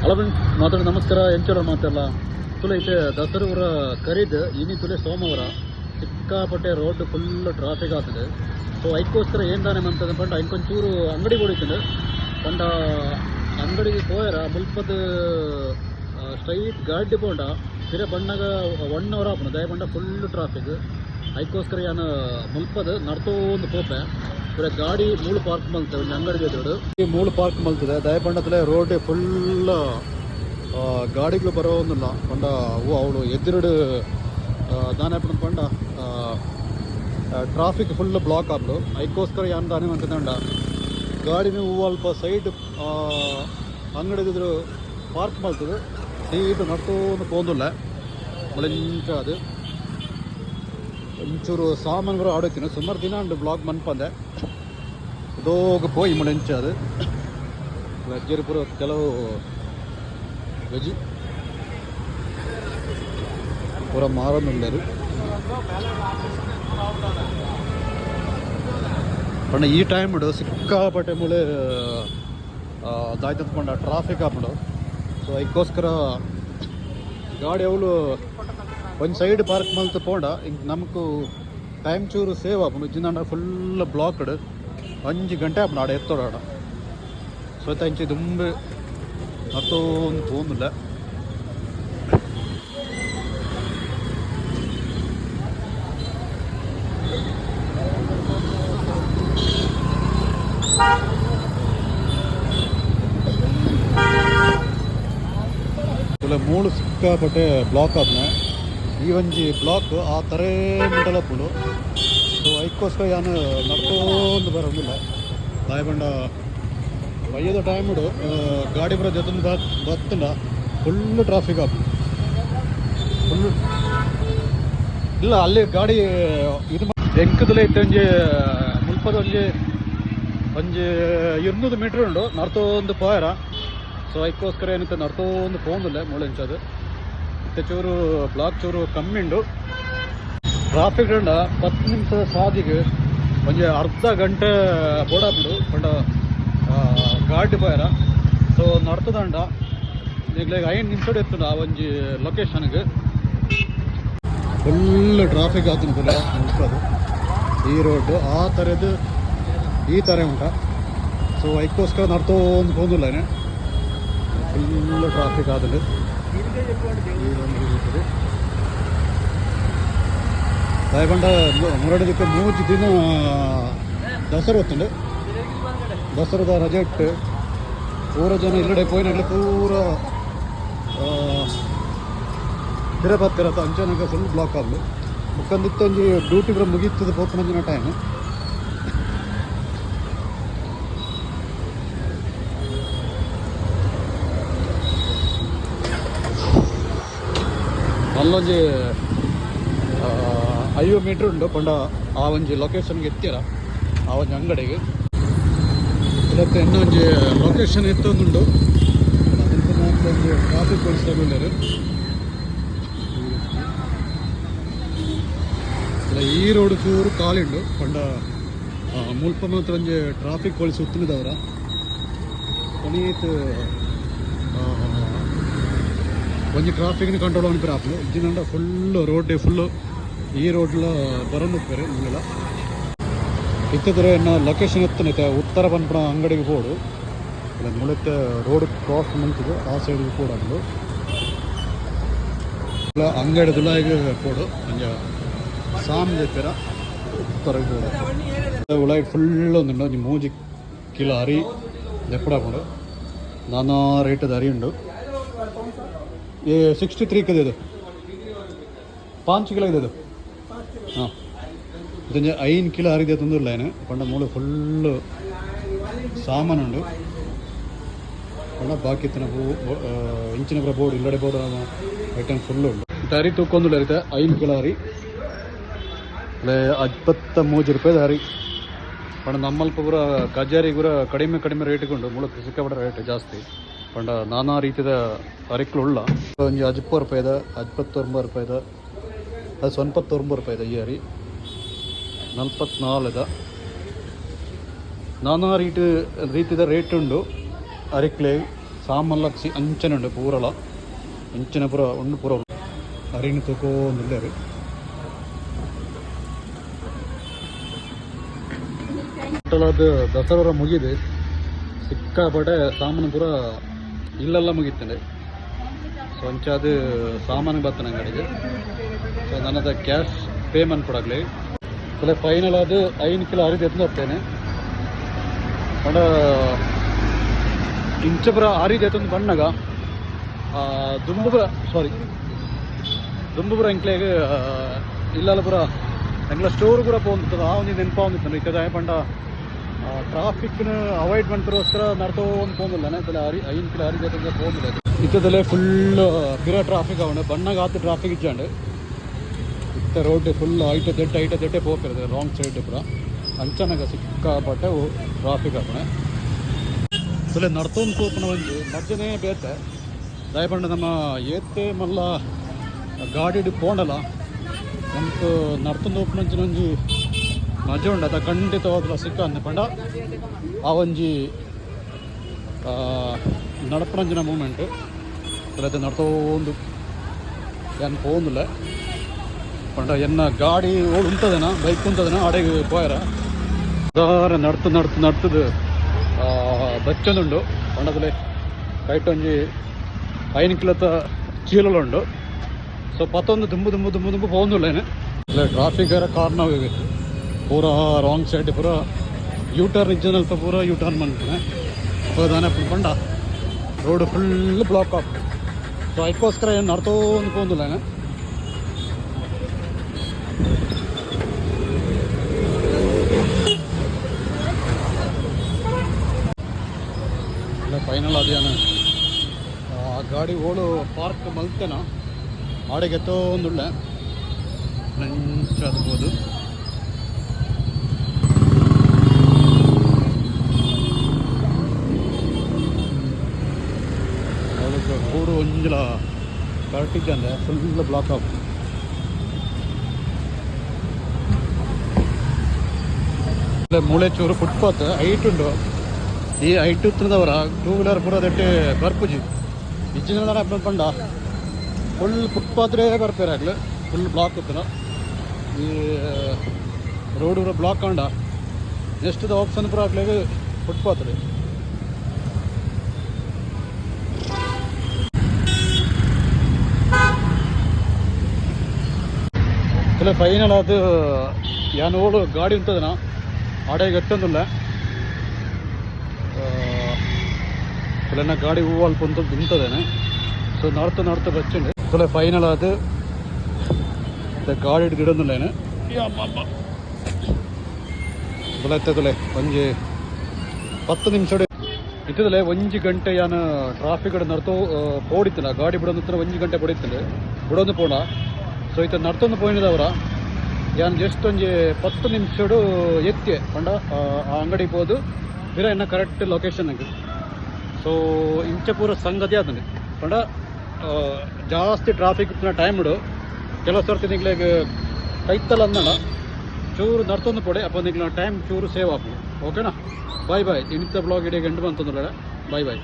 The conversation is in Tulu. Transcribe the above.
ಹಲೋ ಫ್ರೆಂಡ್ಸ್, ಮಾತಾಡಿ ನಮಸ್ಕಾರ. ಎಂಚೋರ ಮಾತಲ್ಲ ತುಲೆ ಐತೆ ದಸರೂರ ಕರೀದ್ ಇನಿ ತುಲೆ ಸೋಮವಾರ ಸಿಕ್ಕಾಪಟ್ಟೆ ರೋಡ್ ಫುಲ್ ಟ್ರಾಫಿಕ್ ಆಗ್ತದೆ. ಸೊ ಐಕ್ಕೋಸ್ಕರ ಏನ್ ದಾನೆ ಮಂತದ ಪಂಡ ಇಂಕೊಂಚೂರು ಅಂಗಡಿ ಹೊಡಿತದೆ ಪಂಡ ಅಂಗಡಿಗೆ ಪೋಯರ ಮುಲ್ಪದ ಸ್ಟ್ರೈಟ್ ಗಾಡಿ ಪೋಂಡ ಪಿರ ಬಣ್ಣಗ 1 ಅವರ್ ಆಪುಂಡು. ದಯ ಪಂಡ ಫುಲ್ ಟ್ರಾಫಿಕ್. ಐಕ್ಕೋಸ್ಕರ ಯಾನ್ ಮುಲ್ಪದ ನಡ್ತೋಂದು ಪೋಪೆ. ಪಿರ ಗಾಡಿ ಮೂಲು ಪಾರ್ಕ್ ಮಲ್ತೆ, ಒಂಜಿ ಅಂಗಡಿ ಎದುರುಡು ಈ ಮೂಲು ಪಾರ್ಕ್ ಮಲ್ತದೆ. ದಯಪಂಡತಲೆ ರೋಡ್ ಫುಲ್ ಗಾಡಿಗಳು ಬರೋಂದಿಲ್ಲ. ಪಂಡ ಅವು ಅವಳು ಎದುರುಡು ದಾನೆ ಪಂಡ ಟ್ರಾಫಿಕ್ ಫುಲ್ ಬ್ಲಾಕ್ ಆಪುಂಡು. ಐಕ್ಕೋಸ್ಕರ ಯಾನ್ ದಾನೆ ಮಂತುಂಡ, ಗಾಡಿನ ಹೂವು ಅಲ್ಪ ಸೈಡ್ ಅಂಗಡಿ ಪಾರ್ಕ್ ಮಲ್ತದೆ, ಸೀಟ್ ನಡ್ತೋಂದು ಪೋಂದುಲ್ಲ. ಮುಳಿಂಚ ಅದು ಒಂಚೂರು ಸಾಮಾನು ಕೂಡ ಆಡೋತೀನಿ. ಸುಮಾರು ದಿನ ಉಂಡು ಬ್ಲಾಗ್ ಮನ್ಪಂದೆ ದೋಗ ಪೋಯಿ. ಮುಳಿಂಚ ಅದು ವೆಜ್ಜರ್ ಪೂರ ಕೆಲವು ವೆಜ್ ಪೂರ ಮಾರೊಂದುಲ್ಲೆರ್. ಪಂಡ ಈ ಟೈಮ್ ಸಿಕ್ಕಾಪಟ್ಟೆ ಮೂಳೆ ದಾಯ್ತಂತ ಪಂಡ ಟ್ರಾಫಿಕ್ ಆಪುಂಡು. ಸೊ ಐಕ್ಕೋಸ್ಕರ ಗಾಡಿ ಅವಳು ಒಂಜಿ ಸೈಡ್ ಪಾರ್ಕ್ ಮಲ್ತ್ ಪೋಂಡ ಇಂಕ್ ನಮಕ್ ಟೈಮ್ ಚೂರು ಸೇವ್ ಆಪುಂಡು. ಜಿಂದಾಂಡ ಫುಲ್ ಬ್ಲಾಕ್ಡ್ 5 ಗಂಟೆ ಆಪುಂಡು ಆಡ ಎತ್ತೋಡ ಆಡ. ಸೊ ಇಂಚಿ ದುಂಬೆ ಮತ್ತೊಂದು ಪೋಂದುಲ್ಲ. ಮೂಳು ಸಿಕ್ಕಾಪಟ್ಟೆ ಬ್ಲಾಕ್ ಆದ್ನೆ. ಈ ಒಂಜಿ ಬ್ಲಾಕ್ ಆ ತರೇ ಮುಟಲಪ್ಪುಂಡು. ಸೊ ಐಕ್ಕೋಸ್ಕರ ಯಾನ್ ನಡ್ತೋಂದು ಬರೋದಿಲ್ಲ. ದಾಯಬಂಡ ಬಯ್ಯದ ಟೈಮುಡು ಗಾಡಿ ಬರೋ ಜೊತೆ ಬತ್ತಂಡ ಫುಲ್ ಟ್ರಾಫಿಕ್ ಆಪುಂಡು ಫುಲ್. ಇಲ್ಲ, ಅಲ್ಲಿ ಗಾಡಿ ಇದು ಎಂಕದಲೇ ಇತ್ತೆ. ಒಂಜಿ ಮುಲ್ಪದ ಒಂಜಿ ಒಂಜಿ 200 ಮೀಟರ್ ಉಂಡು ನಡ್ತೋಂದು ಪೋಯರ. ಸೊ ಐಕ್ಕೋಸ್ಕರ ಏನಂತ ನಡ್ತೋಂದು ಪೋಂದುಲ್ಲೆ ಮೂಳೆಂಚದು. ಇತ್ತೆ ಚೂರು ಬ್ಲಾಕ್ ಚೂರು ಕಮ್ಮಿ ಉಂಡು. ಟ್ರಾಫಿಕ್ ಉಂಡ 10 ನಿಮಿಷದ ಸಾದಿಗೆ ಒಂಜಿ ಅರ್ಧ ಗಂಟೆ ಬೋಡಾಪುಂಡು ಪಂಡ ಗಾಡಿ ಪೋಯರ. ಸೊ ನಡ್ತದಂಡ ನಿಗ್ಲೆಗ್ 5 ನಿಮಿಷ ಎತ್ತುಂಡು ಆ ಒಂಜಿ ಲೊಕೇಶನ್ಗೆ. ಫುಲ್ ಟ್ರಾಫಿಕ್ ಆತುಂಡು ಫುಲ್ ಮುಲ್ಪದು. ಈ ರೋಡ್ ಆ ಥರದ್ದು ಈ ಥರ ಉಂಟ. ಸೊ ಐಕ್ಕೋಸ್ಕರ ನಡ್ತೋಂದು ಪೋಂದುಲ್ಲೇನೆ. ಫುಲ್ ಟ್ರಾಫಿಕ್ ಆದುಂಡು ಈ ಒಂದು ರೀತಿಡ್. ದಾಯಪಂಡ ಮುರಡಿದಕ್ಕೆ 3 ದಿನ ದಸರಾ ಹೊತ್ತುಂಡು. ದಸರಾದ ರಜೆಟ್ ಪೂರ ಜನ ಇಲ್ಲಡೆ ಪೋಯಿನಡ್ಲೆ ಪೂರ ಪಿರ ಬತ್ತಿರತ್ತ ಅಂಚನಗ ಫುಲ್ ಬ್ಲಾಕ್ ಆದ್ಲು. ಮುಕ್ಕಂದಿತ್ತು ಒಂಜಿ ಡ್ಯೂಟಿ ಪೂರ ಮುಗೀತದ ಪೋಪುನಂಚಿನ ಟೈಮ್. ಅಲ್ಲೊಂಜಿ 50 ಮೀಟ್ರ್ ಉಂಡು ಪಂಡ ಆ ಒಂಜಿ ಲೊಕೇಶನ್ಗೆ ಎತ್ತೀರ, ಆ ಒಂಜಿ ಅಂಗಡಿಗೆ. ಇಲ್ಲತ್ತೆ ಇನ್ನೊಂಜಿ ಒಂಜಿ ಲೊಕೇಶನ್ ಎತ್ತೊಂದುಂಡು. ಮುಲ್ಪ ಮಾತ್ರ ಒಂಜಿ ಟ್ರಾಫಿಕ್ ಪೊಲೀಸ್ ಉಲ್ಲೆರ್. ಇಲ್ಲ, ಈ ರೋಡ್ ಚೂರು ಖಾಲಿ ಉಂಡು. ಪಂಡ ಮುಲ್ಪ ಮಾತ್ರ ಒಂಜಿ ಟ್ರಾಫಿಕ್ ಪೊಲೀಸ್ ಉತ್ತುನದವರ ಕೊನೀತ್ ಒಂಜಿ ಟ್ರಾಫಿಕ್ನ ಕಂಟ್ರೋಲ್ ಮನ್ಪೆರೆ ಆಪುಂಡು. ಇಜ್ಜಿಂಡ ಫುಲ್ ರೋಡ್ ಫುಲ್ ಈ ರೋಡ್ಲ ಬರೊಂದು ಮುಲ್ಲ. ಇತ್ತದ್ರ ಎನ್ನ ಲೊಕೇಶನ್ ಎತ್ತನೈತೆ ಉತ್ತರ ಪನ್ಪುನ ಅಂಗಡಿಗೆ ಪೋಡು. ಇಲ್ಲ, ಮುಳತ್ತೆ ರೋಡ್ ಕ್ರಾಸ್ ಮಂತುದು ಆ ಸೈಡ್ಗೆ ಪೋಡು. ಇಲ್ಲ, ಅಂಗಡಿ ದುಲಾಯಿಗ್ ಪೋಡು. ಒಂಜ ಸಾಮ್ ದೆಪ್ಪೆರ ಉತ್ತರ ಪೋಡು. ಉಲಾಯಿಡ್ ಫುಲ್ ಒಂದುಂಡು. ಒಂಜಿ 3 ಕಿಲೋ ಅರಿ ದೆಪ್ಪಡಾಪುಂಡು. ನಾನಾ ರೇಟದ ಅರಿ ಉಂಡು. ಈ 63 ಕದ ಇದು 5 ಕಿಲೋ ಇದೆ ಇದು. ಹಾಂ, ಇದೊಂಜಿ 5 ಕಿಲೋ ಅರಿ ದೆತ್ತೊಂದುಲ್ಲ ಏನ್. ಪಂಡ ಮೂಲು ಫುಲ್ ಸಾಮಾನು ಉಂಡು. ಪಂಡ ಬಾಕಿ ಇತ್ತಿನ ಪೂ ಇಂಚಿನ ಪೂರ ಬೋರ್ಡ್, ಇಲ್ಲಡೆ ಬೋರ್ಡ್ ಐಟಮ್ ಫುಲ್ ಉಂಡು. ಅರಿ ತೂಕೊಂದುಲ್ಲ ಅರಿತ. 5 ಕಿಲೋ ಅರಿ 53 ರೂಪಾಯಿ ಅರಿ. ಪಂಡ ನಮ್ಮಲ್ಪ ಪೂರ ಕಜಾರಿ ಪೂರ ಕಡಿಮೆ ಕಡಿಮೆ ರೇಟಿಗೆ ಉಂಡು. ಮೂಲ ಸಿಕ್ಕಾಪಟ್ಟೆ ರೇಟ್ ಜಾಸ್ತಿ. ಪಂಡ ನಾನಾ ರೀತಿಯ ಅರಿಕ್ಲು ಉಳ್ಳ. ಒಂಜಿ 60 ರೂಪಾಯಿದ, 69 ರೂಪಾಯಿದ, ಅದು 89 ರೂಪಾಯಿದ. ಈ ಅರಿ 44ದ. ನಾನಾ ರೀತಿ ರೀತಿದ ರೇಟ್ ಉಂಡು ಅರಿಕ್ಲೆ. ಸಾಮಲ್ಲಕ್ಷಿ ಅಂಚನೆ ಉಂಡು ಪೂರಲ ಅಂಚನೆ ಪೂರ ಉಂಡು ಪೂರ ಅರಿನ ತೂಕೋಂದುಲ್ಲೆರ್. ಅದು ದಸರಾ ಮುಗಿದೆ, ಸಿಕ್ಕಾಪಟ್ಟೆ ಸಾಮಾನು ಪೂರ ಇಲ್ಲೆಲ್ಲ ಮುಗೀತಂಡೆ. ಸೊ ಅಂಚಾದ ಸಾಮಾನು ಬರ್ತನೆ ಅಂಗಡಿಗೆ. ಸೊ ನನ್ನದ ಕ್ಯಾಶ್ ಪೇಮೆಂಟ್ ಕೊಡಾಗ್ಲಿ. ಅಲ್ಲ ಫೈನಲ್ ಅದು 5 ಕಿಲೋ ಅರಿದು ಎತ್ತು ಹೋಗ್ತೇನೆ. ಪಂಡ ಇಂಚಪುರ ಅರಿದು ಎತ್ತೊಂದು ಬಣ್ಣಗ ದುಂಬುಪುರ, ಸಾರಿ, ದುಂಬುಪುರ ಎಂಕ್ಲೆಗ್ ಇಲ್ಲಲ್ಲ ಪೂರ ಎಂಕ್ಲ ಸ್ಟೋರ್ ಪೂರ ಪೋಂದಿತ್ತದ. ಆ ಒಂಜಿ ನೆನಪಾವೊಂದಿತ್ತು. ಇತ್ತದ ಪಂಡ ಟ್ರಾಫಿಕ್ನ ಅವಾಯ್ಡ್ ಮನ್ಪುಗೋಸ್ಕರ ನಡ್ತೊಂದು ಪೋಂದಿಲ್ಲ. ಅರಿ 5 ಕಿಲೋ ಅರಿ ಎತ್ತೊಂದು ಪೋಂದಿಲ್ಲ. ಇತ್ತದಲ್ಲೇ ಫುಲ್ ಪಿರ ಟ್ರಾಫಿಕ್ ಅವನು ಬಣ್ಣಗ ಆತು ಟ್ರಾಫಿಕ್ ಇಜ್ಜಾಂಡ್. ಇತ್ತ ರೋಡ್ ಫುಲ್ ಐಟ ದೆಡ್ಡೆ ಐಟ ದೆಡ್ಡೆ ಪೋಪಿರೋದು ರಾಂಗ್ ಸೈಡ್ ಪೂರ. ಅಂಚನಗ ಸಿಕ್ಕಾಪಟ್ಟೆ ಟ್ರಾಫಿಕ್ ಆಪಣೆ. ಅಸಲೆ ನಡ್ತೊಂದು ಪೋಪುನ ಒಂಜಿ ಮಜ್ಜನೇ ಬೇತೆ. ದಾಯಪಂಡ ನಮ್ಮ ಏತೆ ಮಲ್ಲ ಗಾಡಿಡ್ ಪೋಂಡಲ ನಮ್ಕ್ ನಡ್ತೊಂದು ಪೋಪುನಂಚಿನ ಒಂಜಿ ಮಜ ಉಂಡು. ಅದ ಖಂಡಿತವಾಗ್ಲ ಸಿಕ್ಕ ಅಂದ್ ಪಂಡ ಆ ಒಂಜಿ ನಡಪುನಂಚಿನ ಮೂಮೆಂಟ್ ಅದ ನಡ್ತೊಂದು ಯಾನ್ ಪೋವೊಂದುಲ್ಲೆ. ಪಂಡ ಎನ್ನ ಗಾಡಿ ಓಳು ಉಂತದನ, ಬೈಕ್ ಉಂತದನ, ಅಡೆಗ್ ಪೋಯರ ದಾರ ನಡ್ತು ನಡ್ತು ನಡ್ತದು ಬಚ್ಚೊಂದುಂಡು. ಪಂಡದಲೆ ಕೈಟ್ ಒಂಜಿ 5 ಕಿಲೋತ ಚೀಲಲು ಉಂಡು. ಸೊ ಪತ್ತೊಂದು ದುಂಬು ದುಂಬು ದುಂಬು ದುಂಬು ಪೋವೊಂದುಲ್ಲೇನೆ. ಟ್ರಾಫಿಕ್ ಕಾರಣ ಪೂರ ರಾಂಗ್ ಸೈಡ್ ಪೂರ ಯೂ ಟರ್ನ್ ಇಜ್ಜನಲ್ಪ ಪೂರ ಯೂ ಟರ್ನ್ ಮನ್ಪುನೆ ದಾನೆ ಪಂಡ ರೋಡ್ ಫುಲ್ ಬ್ಲಾಕ್ ಆಪುಂಡು. ಸೊ ಅದಕ್ಕೋಸ್ಕರ ಏನು ನಡ್ತೊಂದು ಪೋವೊಂದುಲ್ಲೇನೆ. ಇಲ್ಲ ಫೈನಲ್ ಅದೇನು ಆ ಗಾಡಿ ಓಳು ಪಾರ್ಕ್ ಮಲ್ತೆನ ಆಡೆಗೆ ಎತ್ತೊಂದುಳ್ಳೆ ಅಂಚಾದ್ಬೋದು. ಅವಳಿಗೆ ರೋಡು ಒಂಜಿಲ ಕರೆಕ್ಟ್ ಇದ್ದಂದೆ ಫುಲ್ ಬ್ಲಾಕ್ ಆಪುಂಡು. ಮೂಳೆಚೂರು ಫುಟ್ಪಾತ್ ಹೈಟ್ ಉಂಡು. ಈ ಹೈಟ್ ಉತ್ತರದವರ ಟೂ ವೀಲರ್ ಪೂರ ದೆಟ್ಟೆ ಬರ್ಪುಜಿ. ಇಜ್ಜಿನ ಪಂಡ ಫುಲ್ ಫುಟ್ಪಾತ್ರೇ ಬರ್ಪೇರಾಗ್ಲು. ಫುಲ್ ಬ್ಲಾಕ್ ಇತ್ತನ ಈ ರೋಡ್ ಪೂರ ಬ್ಲಾಕ್ ಆಂಡ ನೆಕ್ಸ್ಟ್ the option ಪೂರ ಆಗ್ಲಿಗೆ ಫುಟ್ಪಾತ್. ಇಲ್ಲ ಫೈನಲ್ ಅದು ಯಾನ್ ಓಳು ಗಾಡಿ ಉಂತದನ ಆಡೆಗೆ ಎಟ್ಟೊಂದುಲ್ಲ. ಇಲ್ಲ ಗಾಡಿ ಹೂವು ಅಲ್ಪ ಉಂತದ್ದು ಉಂತದೇನೆ. ಸೊ ನಡ್ತು ನಡ್ತು ಬಚ್ಚುಂಡು. ತುಲೆ ಫೈನಲ್ ಅದು ಗಾಡಿ ಗಿಡೊಂದುಲ್ಲೇನೆ. ತುಲೆ ಒಂಜಿ 10 ನಿಮಿಷ ಇತ್ತದಲೆ ಒಂಜಿ ಗಂಟೆ ಯಾನ್ ಟ್ರಾಫಿಕ್ ನಡ್ತೋ ಪೋಡಿತ್ತಿಲ್ಲ. ಗಾಡಿ ಬಿಡೊಂದು ಒಂಜಿ ಗಂಟೆ ಪೋಡಿತ್ತಿಲ್ಲ, ಬಿಡೊಂದು ಪೋಣ. ಸೊ ಇತ್ತ ನಡ್ತೊಂದು ಪೋಯಿನದವರ ಯಾನ್ ಜಸ್ಟ್ ಒಂಜಿ 10 ನಿಮಿಷಡು ಎತ್ತೆ. ಪಂಡ ಆ ಅಂಗಡಿ ಪೋದು ಪಿರ ಎನ್ನ ಕರೆಕ್ಟ್ ಲೊಕೇಶನ್. ಸೊ ಇಂಚ ಪೂರ ಸಂಗತಿ ಆತಂಡೆ. ಪಂಡ ಜಾಸ್ತಿ ಟ್ರಾಫಿಕ್ ಇತ್ತಿನ ಟೈಮ್ ಕೆಲವು ಸರ್ತಿ ನಿಕ್ಲೆಗ್ ಕೈತಲ್ ಅಂದಡ ಚೂರು ನಡ್ತೊಂದು ಪೋಡೆ. ಅಪ್ಪ ನಿಕ್ಲ ಟೈಮ್ ಚೂರು ಸೇವ್ ಆಪುಂಡು. ಓಕೆನಾ? Boy boy. ಇನಿತ ಬ್ಲಾಗ್ ಇಡೀ ಗಂಟು ಬಂತಂದ್ರೆ ಬಾಯ್ ಬಾಯ್.